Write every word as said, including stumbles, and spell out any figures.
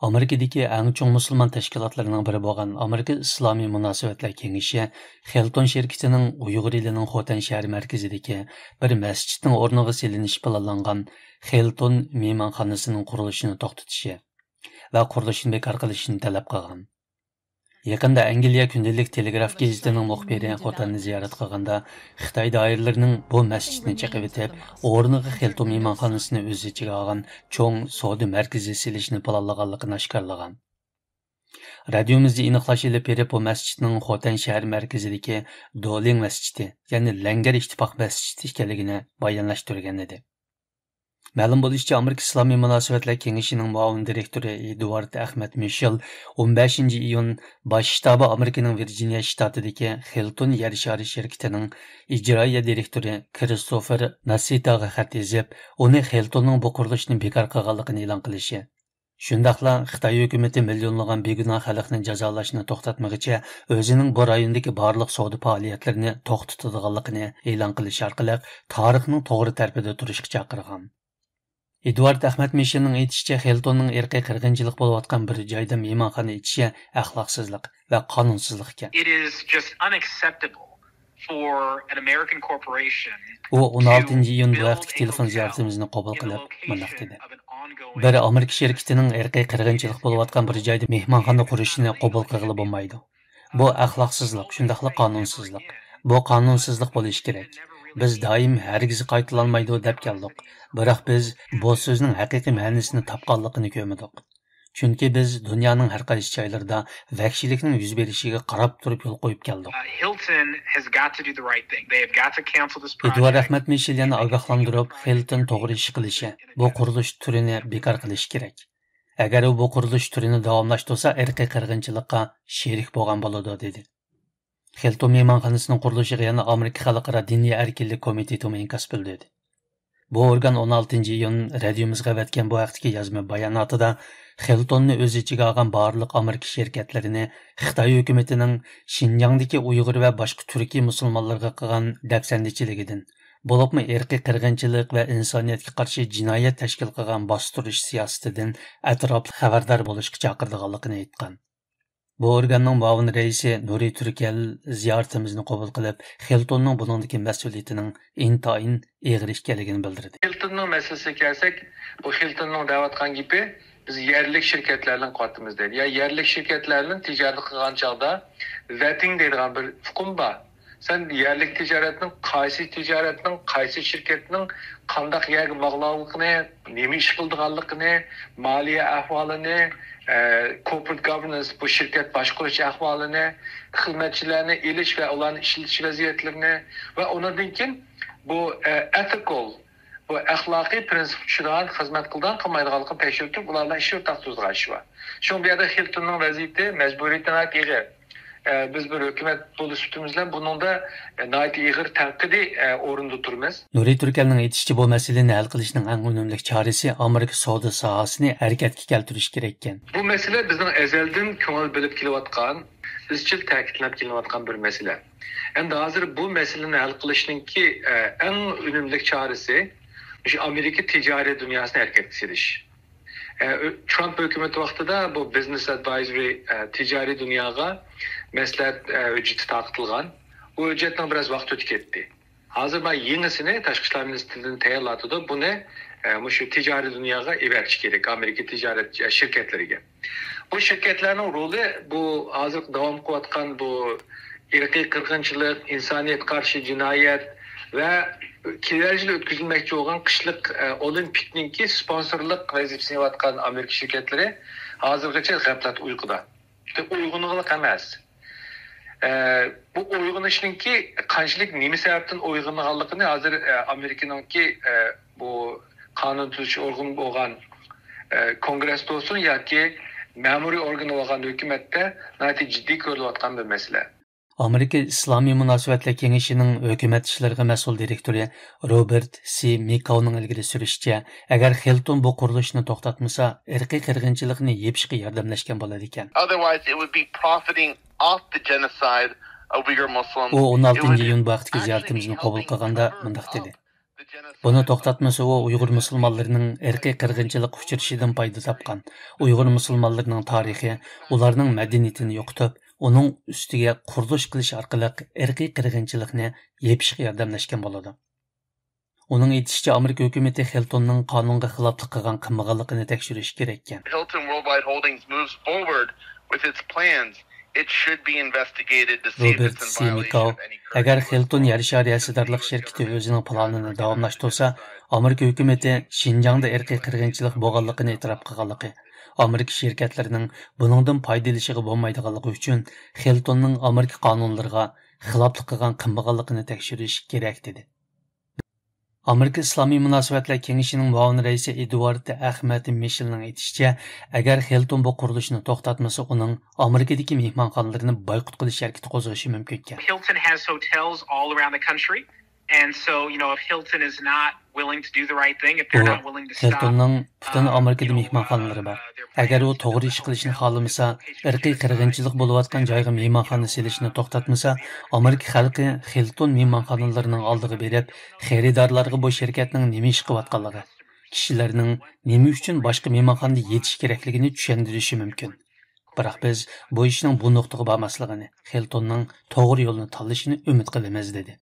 ئامېرىكىدىكى ئەڭ چوڭ مۇسۇلمان تەشكىلاتلىرىنىڭ بىرى بولغان ئامېرىكا ئىسلامىي مۇناسىۋەتلەر كېڭىشى خىلتون شىركىتىنىڭ ئۇيغۇر ئېلىنىڭ خوتەن شەھىرى مەركىزىدىكى بىر مەسچىتنىڭ ئورنىغا سېلىنىشى پىلانلانغان خىلتون مېھمانخانىسىنىڭ قۇرۇلۇشىنى توختىتىشى ۋە قۇرۇلۇشىنى بىكار قىلىشىنى تەلەپ قىلغان. يېقىندا ئەنگلىيە كۈندىلىك تېلېگراف گېزىتىنىڭ مۇخبىرى خوتەننى زىيارەت قىلغاندا، خىتاي دائىرىلىرىنىڭ بۇ مەسچىتنى چېقىۋېتىپ، ئورنىغا خىلتون مېھمانخانىسىنى ئۆز ئىچىگە ئالغان چوڭ سودا مەركىزى سېلىشنى پىلانلىغانلىقىنى ئاشكارىلىغان. رادىيومىزدا ئېنىقلاش ئېلىپ بېرىپ، بۇ مەسچىتنىڭ خوتەن شەھەر مەركىزىدىكى دولىڭ مەسچىتى، يەنى لەڭگەر ئىتتىپاق مەسچىتى ئىكەنلىكىنى بايانلاشتۇرغان ئىدى. مەلۇم بولۇشىچە، ئامېرىكا ئىسلامىي مۇناسىۋەتلەر كېڭىشىنىڭ مۇئاۋىن دىرېكتورى ئېدۋارد ئەخمەت مىشېل ئون بەشىنچى ئىيۇن باش شتابى ئامېرىكىنىڭ ۋىرجىنىيە شتاتىدىكى خىلتون يەر شارى شىركىتىنىڭ ئىجرائىيە دىرېكتورى كىرىستوفېر ناسىتاغا خەت يېزىپ، ئۇنى خىلتوننىڭ بۇ قۇرۇلۇشنى بىكار قىلغانلىقىنى ئېلان قىلىشى، شۇنداقلا خىتاي ھۆكۈمىتى مىليونلىغان بىگۇناھ خەلقنى جازالاشنى توختاتمىغىچە، ئۆزىنىڭ بۇ رايوندىكى بارلىق سودا پائالىيەتلىرىنى توختىتىدىغانلىقىنى ئېلان قىلىش ئارقىلىق تارىخنىڭ توغرا تەرىپىدە تۇرۇشقا چاقىرغان. ئېدۋارد ئەخمەت مىشېلنىڭ ئېيتىشىچە، خىلتوننىڭ ئىرقىي قىرغىنچىلىق بولۇۋاتقان بىر جايدا مېھمانخانا ئېچىشى ئەخلاقسىزلىق ۋە قانۇنسىزلىق ئىكەن. It is just unacceptable for an American corporation ئۇ ئون ئالتىنچى ئىيۇن بۇ ھەقتىكى تېلېفون زىيارىتىمىزنى قوبۇل قىلىپ مۇنداق دېدى: بىر ئامېرىكا شىركىتىنىڭ ئىرقىي قىرغىنچىلىق بولۇۋاتقان بىر جايدا مېھمانخانا قۇرۇشىنى قوبۇل قىلغىلى بولمايدۇ. بۇ ئەخلاقسىزلىق، شۇنداقلا قانۇنسىزلىق. بۇ قانۇنسىزلىق بولۇشى كېرەك. بىز دائىم ھەرگىز قايتىلانمايدۇ دەپ كەلدۇق. بىراق بىز بۇ سۆزنىڭ ھەقىقىي مەنىسىنى تاپقانلىقىنى كۆرمىدۇق. چۈنكى بىز دۇنيانىڭ ھەر قايسى جايلىرىدا ۋەھشىيلىكنىڭ يۈز بېرىشىگە قاراپ تۇرۇپ يول قويۇپ كەلدۇق. Uh, Hilton has got to do the right thing. They have got to cancel this project. ئېدۋارد ئەخمەت مىشېل يەنە ئاگاھلاندۇرۇپ، خىلتون توغرا ئىش قىلىشى، بۇ قۇرۇلۇش تۈرىنى بىكار قىلىشى كېرەك. ئەگەر ئۇ بۇ قۇرۇلۇش تۈرىنى داۋاملاشتۇرسا، ئىرقىي قىرغىنچىلىققا شېرىك بولغان بولىدۇ، دېدى. خىلتون مېھمانخانىسىنىڭ قۇرۇلۇشىغا يەنە ئامېرىكا خەلقئارا دىنىي ئەركىنلىك كومىتېتىمۇ ئىنكاس بىلدۈردى. بۇ ئورگان ئون ئالتىنچى ئىيۇن رادىيومىزغا ئەۋەتكەن بۇ ھەقتىكى يازما باياناتىدا، خىلتوننى ئۆز ئىچىگە ئالغان بارلىق ئامېرىكا شىركەتلىرىنى خىتاي ھۆكۈمىتىنىڭ شىنجاڭدىكى ئۇيغۇر ۋە باشقا تۈركىي مۇسۇلمانلارغا قىلغان دەپسەندىچىلىكىدىن، بولۇپمۇ ئىرقىي قىرغىنچىلىق ۋە ئىنسانىيەتكە قارشى جىنايەت تەشكىل قىلغان باستۇرۇش سىياسىتىدىن ئەتراپلىق خەۋەردار بولۇشقا چاقىرىدىغانلىقىنى ئېيتقان. بۇ ئورگاننىڭ مۇئاۋىن رەئىسى نۇرى تۈركەل زىيارىتىمىزنى قوبۇل قىلىپ، خىلتوننىڭ بۇنىڭدىكى مەسئۇلىيىتىنىڭ ئىنتايىن ئېغىر ئىكەنلىكىنى بىلدۈردى. خىلتوننىڭ مەسىلىسىگە كەلسەك، بۇ خىلتوننىڭ دەۋاتقان گېپى، بىز يەرلىك شىركەتلەرنى قىلىۋاتىمىز دەيدۇ. يا يەرلىك شىركەتلەر بىلەن تىجارەت قىلغان چاغدا ۋېتىڭ دەيدىغان بىر ئۇقۇم بار. سەن يەرلىك تىجارەتنىڭ قايسى تىجارەتنىڭ، قايسى شىركەتنىڭ قانداق يەرگە باغلانغانلىقىنى، نېمە ئىش قىلىدىغانلىقىنى، مالىيە ئەھۋالىنى، ئە، corporate governance، بۇ شىركەت باشقۇرۇش ئەھۋالىنى، خىزمەتچىلەرنى ئېلىش ۋە ئۇلارنى ئىشلىتىش ۋەزىيەتلىرىنى ۋە ئۇنىڭدىن كېيىن بۇ، ئە، ethical، بۇ ئەخلاقىي پرىنسىپقا چۈشىدىغان، خىزمەت قىلىدىغان، قىلمايدىغانلىقىنى تەكشۈرتۈپ، ئۇلار بىلەن ئىش ئورتاق تۇرىدىغان ئىش بار. شۇڭا بۇ يەردە خىلتوننىڭ ۋەزىيىتى، مەجبۇرىيىتى ناھايىتى ئېغىر. ئە، بىز بىر ھۆكۈمەت بولۇش سۈپىتىمىز بىلەن بۇنىڭدا، ئە، ناھايىتى ئېغىر تەنقىدىي، ئە، ئورۇندا تۇرىمىز. نۇرى تۈركەلنىڭ ئېيتىشىچە، بۇ مەسىلىنى ھەل قىلىشنىڭ ئەڭ ئۈنۈملۈك چارىسى ئامېرىكا سودا ساھەسىنى ھەرىكەتكە كەلتۈرۈش كېرەككەن. بۇ مەسىلە بىزنىڭ ئەزەلدىن كۆڭۈل بۆلۈپ كېلىۋاتقان، ئىزچىل تەكىتلەپ كېلىنىۋاتقان بىر مەسىلە. ئەمدى ھازىر بۇ مەسىلىنى ھەل قىلىشنىڭكى، ئە، ئەڭ ئۈنۈملۈك چارىسى مۇشۇ ئامېرىكا تىجارىي دۇنياسىنى ھەرىكەتكە سېلىش. ئە، ئۆ-، ترامپ ھۆكۈمىتى ۋاقتىدا بۇ بىزنېس ئادۋايزرى، ئە، تىجارىي دۇنياغا مەسلىھەت، ئە، ھۆججىتى تارقىتىلغان. ئۇ ھۆججەتنىڭ بىراز ۋاقتى ئۆتۈپ كەتتى. ھازىر مانا يېڭىسىنى تاشقى ئىشلار مىنىستىرلىقىدىن تەييارلىتىدۇ. بۇنى، ئە، مۇشۇ تىجارىي دۇنياغا ئېۋەتىش كېرەك، ئامېرىكا تىجارەت، ئە، شىركەتلىرىگە. بۇ شىركەتلەرنىڭ رولى بۇ ھازىر داۋام قىلىۋاتقان بۇ ئىرقىي قىرغىنچىلىق، ئىنسانىيەتكە قارشى جىنايەت ۋە كېلەر يىلى ئۆتكۈزۈلمەكچى بولغان قىشلىق، ئە، ئولىمپىكنىڭكى سپونسورلۇق ۋەزىپىسىنى ئېلىۋاتقان ئامېرىكا شىركەتلىرى ھازىرغىچە غەپلەت ئۇيقۇدا. ئۇيغۇنغىلىق ئەمەس. ئە، بۇ ئويغىنىشنىڭكى قانچىلىك، نېمە سەۋەبتىن ئويغىنغانلىقىنى ھازىر، ئە، ئامېرىكىنىڭكى، ئە، بۇ قانۇن تۈزۈش ئورگىنى بولغان، ئە، كونگرېس بولسۇن ياكى مەمۇرىي ئورگىنى بولغان ھۆكۈمەتتە ناھايىتى جىددىي كۆرۈلۈۋاتقان بىر مەسىلە. ئامېرىكا ئىسلامىي مۇناسىۋەتلەر كېڭىشىنىڭ ھۆكۈمەت ئىشلىرىغا مەسئۇل دىرېكتورى روبېرت سى مىكاۋنىڭ ئىلگىرى سۈرۈشىچە، ئەگەر خىلتون بۇ قۇرۇلۇشنى توختاتمىسا، ئىرقىي قىرغىنچىلىقنى يېپىشقا ياردەملەشكەن بولىدىكەن. Otherwise, it would be profiting off the genocide of Uyghur Muslims. ئۇ ئون ئالتىنچى ئىيۇن بۇ ھەقتىكى زىيارىتىمىزنى قوبۇل قىلغاندا مۇنداق دېدى: بۇنى توختاتمىسا، ئۇ ئۇيغۇر مۇسۇلمانلىرىنىڭ ئىرقىي قىرغىنچىلىققا ئۇچرىشىدىن پايدا تاپقان، ئۇيغۇر مۇسۇلمانلىرىنىڭ تارىخى، ئۇلارنىڭ مەدەنىيىتىنى يوقىتىپ، ئۇنىڭ ئۈستىگە قۇرۇلۇش قىلىش ئارقىلىق ئىرقىي قىرغىنچىلىقنى يېپىشقا ياردەملەشكەن بولىدۇ. ئۇنىڭ ئېيتىشىچە، ئامېرىكا ھۆكۈمىتى خىلتوننىڭ قانۇنغا خىلاپلىق قىلغان قىلمىغانلىقىنى تەكشۈرۈشى كېرەككەن. Hilton Worldwide Holdings moves forward with its plans, it should be investigated to see if روبېرت it's in سى violation مىكاۋ، of any current ئەگەر خىلتون يەر شارى ھەسسىدارلىق شىركىتى ئۆزىنىڭ پىلانىنى داۋاملاشتۇرسا، ئامېرىكا ھۆكۈمىتى شىنجاڭدا ئىرقىي قىرغىنچىلىق بولغانلىقىنى ئېتىراپ قىلغانلىقى، ئامېرىكا شىركەتلىرىنىڭ بۇنىڭدىن پايدىلىنىشىغا بولمايدىغانلىقى ئۈچۈن خىلتوننىڭ ئامېرىكا قانۇنلىرىغا خىلاپلىق قىلغان قىلمىغانلىقىنى تەكشۈرۈش كېرەك، دېدى. ئامېرىكا ئىسلامىي مۇناسىۋەتلەر كېڭىشىنىڭ مۇئاۋىن رەئىسى ئېدۋارد ئەخمەت مىشېلنىڭ ئېيتىشىچە، ئەگەر خىلتون بۇ قۇرۇلۇشنى توختاتمىسا، ئۇنىڭ ئامېرىكىدىكى مېھمانخانىلىرىنى بايقۇت قىلىش ھەرىكىتى قوزغىشى مۇمكىنكەن. Hilton has hotels all around the country. And so, you know, if Hilton is not willing to do the right thing, if they're ئۇ، not willing to stop, خىلتوننىڭ پۈتۈن ئامېرىكىدا مېھمانخانىلىرى بار. ئەگەر ئۇ توغرا ئىش قىلىشنى خالىمىسا، ئىرقىي قىرغىنچىلىق بولۇۋاتقان جايغا مېھمانخانا سېلىشنى توختاتمىسا، ئامېرىكا خەلقى خىلتون مېھمانخانىلىرىنىڭ ئالدىغا بېرىپ، خېرىدارلارغا بۇ شىركەتنىڭ نېمە ئىش قىلىۋاتقانلىقى، كىشىلەرنىڭ نېمە ئۈچۈن باشقا مېھمانخانىدا يېتىش كېرەكلىكىنى چۈشەندۈرۈشى مۇمكىن. بىراق بىز بۇ ئىشنىڭ بۇ نۇقتىغا بارماسلىقىنى، خىلتوننىڭ توغرا يولنى تاللىشىنى ئۈمىد قىلىمىز، دېدى.